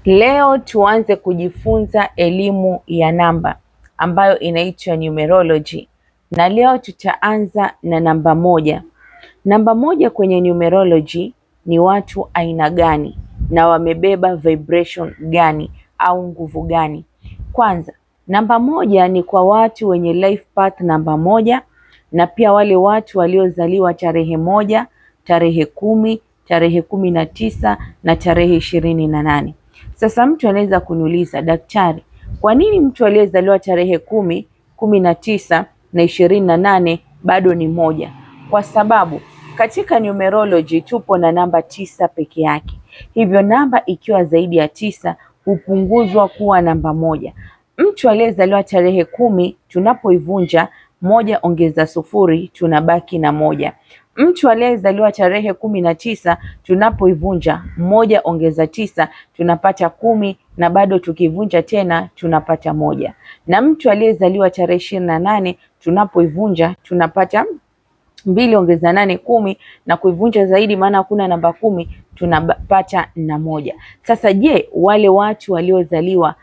Leo tuanze kujifunza elimu ya namba ambayo inaitwa numerology, na leo tutaanza na namba moja. Namba moja kwenye numerology ni watu aina gani na wamebeba vibration gani au nguvu gani? Kwanza, namba moja ni kwa watu wenye life path namba moja, na pia wale watu waliozaliwa tarehe 1, tarehe 10, tarehe 19 na tarehe 28. Sasa mtu anaweza kuniuliza, daktari, kwa nini mtu aliyezaliwa tarehe 10, 19 na 28 bado ni moja? Kwa sababu katika numerology tupo na namba 9 peke yake, hivyo namba ikiwa zaidi ya 9 hupunguzwa kuwa namba moja. Mtu aliyezaliwa tarehe 10 tunapoivunja 1 ongeza 0 tunabaki na 1. Mtu aliyezaliwa tarehe 19 tunapoivunja 1 ongeza 9 tunapata 10, na bado tukivunja tena tunapata 1. Na mtu aliyezaliwa tarehe 28 tunapoivunja tunapata 2 ongeza 8 10, na kuivunja zaidi maana hakuna namba 10 tunapata na 1. Sasa je, wale watu waliozaliwa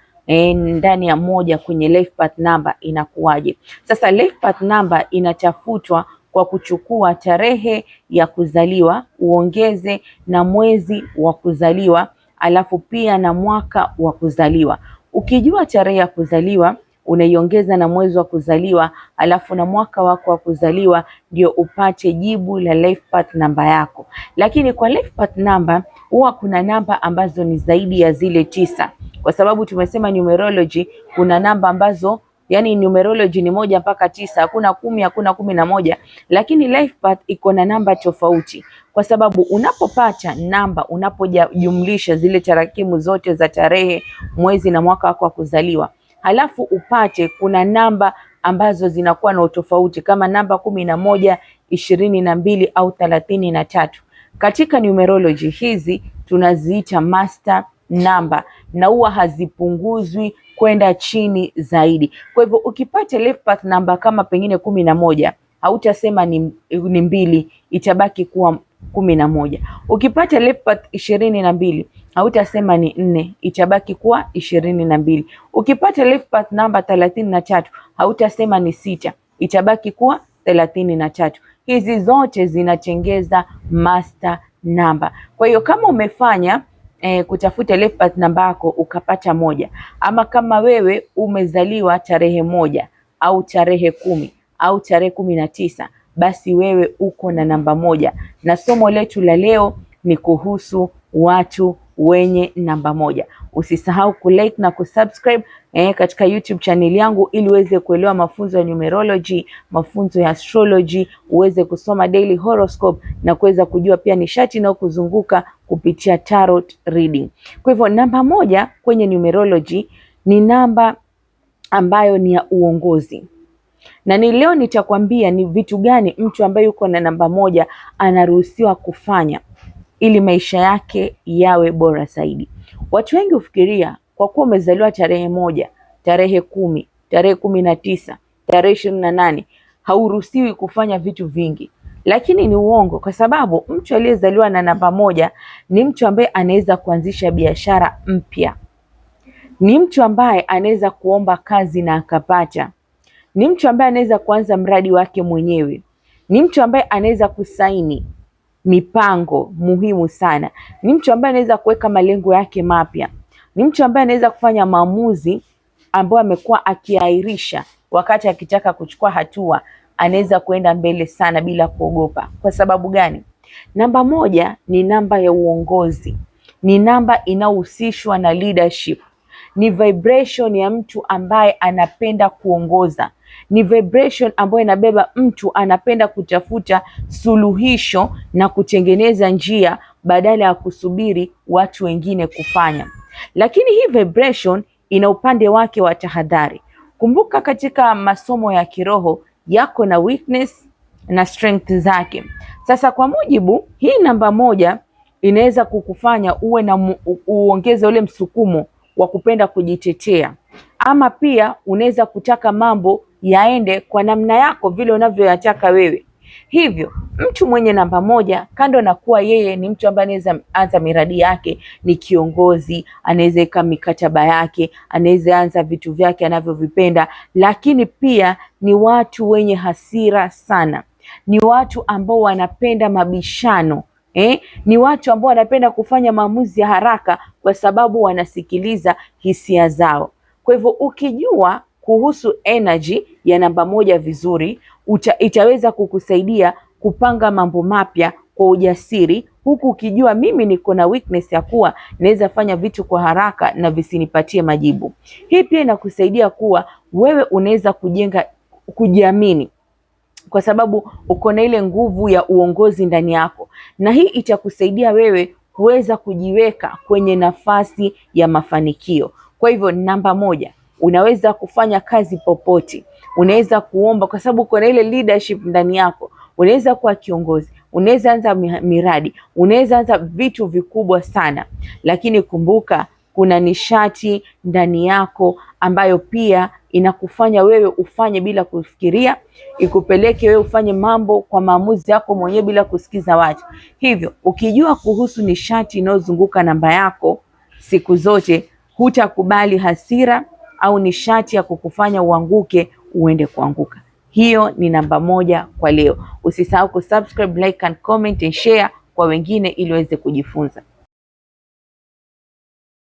ndani ya 1 kwenye life path number inakuwaje? Sasa life path number inatafutwa kwa kuchukua tarehe ya kuzaliwa uongeze na mwezi wa kuzaliwa, alafu pia na mwaka wa kuzaliwa. Ukijua tarehe ya kuzaliwa unaiongeza na mwezi wa kuzaliwa alafu na mwaka wako wa kuzaliwa, ndio upate jibu la life path number yako. Lakini kwa life path number huwa kuna namba ambazo ni zaidi ya zile 9, kwa sababu tumesema numerology kuna namba ambazo, yani numerology ni 1 mpaka 9, hakuna 10, hakuna 11, lakini life path iko na namba tofauti, kwa sababu unapopata namba, unapojumlisha zile tarakimu zote za tarehe, mwezi na mwaka wako wa kuzaliwa, halafu upate kuna namba ambazo zinakuwa na utofauti kama namba 11, 22 au 33. Katika numerology hizi tunaziita master number na huwa hazipunguzwi kwenda chini zaidi. Kwa hivyo ukipata life path number kama pengine 11, hautasema ni 2, itabaki kuwa 11. Ukipata life path 22, hautasema ni 4, itabaki kuwa 22. Ukipata life path number 33, hautasema ni 6, itabaki kuwa 33. Hizi zote zinatengeza master number. Kwa hiyo kama umefanya kutafuta life path number yako ukapata 1, ama kama wewe umezaliwa tarehe 1 au tarehe 10 au tarehe 19, basi wewe uko na namba 1. Na somo letu la leo ni kuhusu watu wenye namba 1. Usisahau kulike na kusubscribe katika YouTube channel yangu ili uweze kuelewa mafunzo ya numerology, mafunzo ya astrology, uweze kusoma daily horoscope na kuweza kujua pia nishati inayokuzunguka kupitia tarot reading. Kwa hivyo namba 1 kwenye numerology ni namba ambayo ni ya uongozi. Na ni leo nitakwambia ni vitu gani mtu ambaye yuko na namba 1 anaruhusiwa kufanya ili maisha yake yawe bora zaidi. Watu wengi hufikiria kwa kuwa umezaliwa tarehe 1, tarehe 10, tarehe 19, tarehe 28 hauruhusiwi kufanya vitu vingi. Lakini ni uongo, kwa sababu mtu aliyezaliwa na namba 1 ni mtu ambaye anaweza kuanzisha biashara mpya, ni mtu ambaye anaweza kuomba kazi na akapata, ni mtu ambaye anaweza kuanza mradi wake mwenyewe, ni mtu ambaye anaweza kusaini mipango muhimu sana, ni mtu ambaye anaweza kuweka malengo yake mapya, ni mtu ambaye anaweza kufanya maamuzi ambayo amekuwa akiahirisha wakati akitaka kuchukua hatua. Anaweza kuenda mbele sana bila kuogopa. Kwa sababu gani? Namba 1 ni namba ya uongozi, ni namba inayohusishwa na leadership, ni vibration ya mtu ambaye anapenda kuongoza, ni vibration ambayo inabeba mtu anapenda kutafuta suluhisho na kutengeneza njia badala ya kusubiri watu wengine kufanya. Lakini hii vibration ina upande wake wa tahadhari. Kumbuka katika masomo ya kiroho yako na weakness na strength zake. Sasa kwa mujibu hii namba 1 inaweza kukufanya uwe na uongeze ule msukumo wa kupenda kujitetea, ama pia unaweza kutaka mambo yaende kwa namna yako vile unavyoyataka wewe. Hivyo mtu mwenye namba moja, kando na kuwa yeye ni mtu ambaye anaweza anza miradi yake, ni kiongozi, anaweza weka mikataba yake, anaweza anza vitu vyake anavyovipenda, lakini pia ni watu wenye hasira sana, ni watu ambao wanapenda mabishano. Ni watu ambao wanapenda kufanya maamuzi ya haraka kwa sababu wanasikiliza hisia zao. Kwa hivyo ukijua kuhusu energy ya namba moja vizuri, itaweza kukusaidia kupanga mambo mapya kwa ujasiri, huku ukijua mimi niko na weakness ya kuwa naweza fanya vitu kwa haraka na visinipatie majibu. Hii pia inakusaidia kuwa wewe unaweza kujenga kujiamini kwa sababu uko na ile nguvu ya uongozi ndani yako, na hii itakusaidia wewe kuweza kujiweka kwenye nafasi ya mafanikio. Kwa hivyo namba moja, unaweza kufanya kazi popote, unaweza kuomba kwa sababu uko na ile leadership ndani yako. Unaweza kuwa kiongozi, unaweza anza miradi, unaweza anza vitu vikubwa sana, lakini kumbuka kuna nishati ndani yako ambayo pia inakufanya wewe ufanye bila kufikiria, ikupeleke wewe ufanye mambo kwa maamuzi yako mwenyewe bila kusikiza watu. Hivyo ukijua kuhusu nishati inayozunguka namba yako siku zote, hutakubali hasira au nishati ya kukufanya uanguke uende kuanguka. Hiyo ni namba moja kwa leo. Usisahau kusubscribe, like and comment and share kwa wengine ili waweze kujifunza.